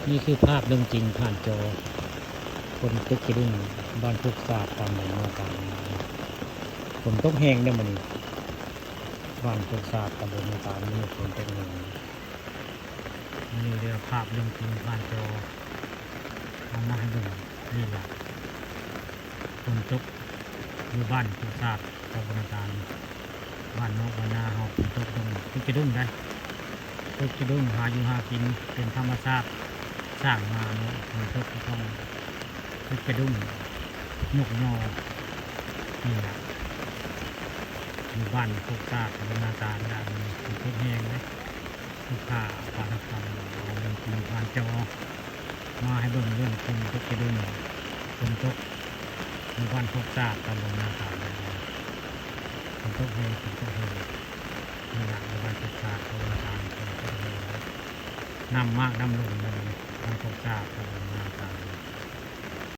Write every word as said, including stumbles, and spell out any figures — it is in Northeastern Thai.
นี่คือภาพเรื่องจริงผ่านจอ ฝนตกขี้ดุ้ง บ้านโคกสาบ ตำบลนาตาล ฝนตกแฮงเด้อมื้อนี้ บ้านโคกสาบ ตำบลนาตาล มื้อนี้ฝนตกแฮง มื้อนี้เด้อ ภาพเรื่องจริงผ่านจอ เอามาให้เบิ่ง นี่ล่ะ ฝนตก อยู่บ้านโคกสาบ ตำบลนาตาล บ้านนอกบ้านนาเฮา ฝนตกดุ้ง ตกขี้ดุ้งได้ ตกขี้ดุ้ง หาอยู่หากิน เป็นธรรมชาติ สร้างมาเนาะ ฝนตกก็ต้องตกขี้ดุ้ง ยกยอ นี่ล่ะ อยู่บ้านโคกสาบ ตำบลนาตาล นี่ล่ะ ฝนตกแฮงเด้ ลูกค้าเอาปลาทับทิม เอาเรื่องจริงผ่านจอ มาให้เบิ่งเรื่องจริง ตกขี้ดุ้ง ฝนตก อยู่บ้านโคกสาบ ตำบลนาตาล ฝนตกแฮง ฝนตกแฮง นี่ล่ะ อยู่บ้านโคกสาบ ตำบลนาตาล ฝนตกแฮง น้ำมากน้ำลงเลย บ้านโคกสาบ ตำบลนา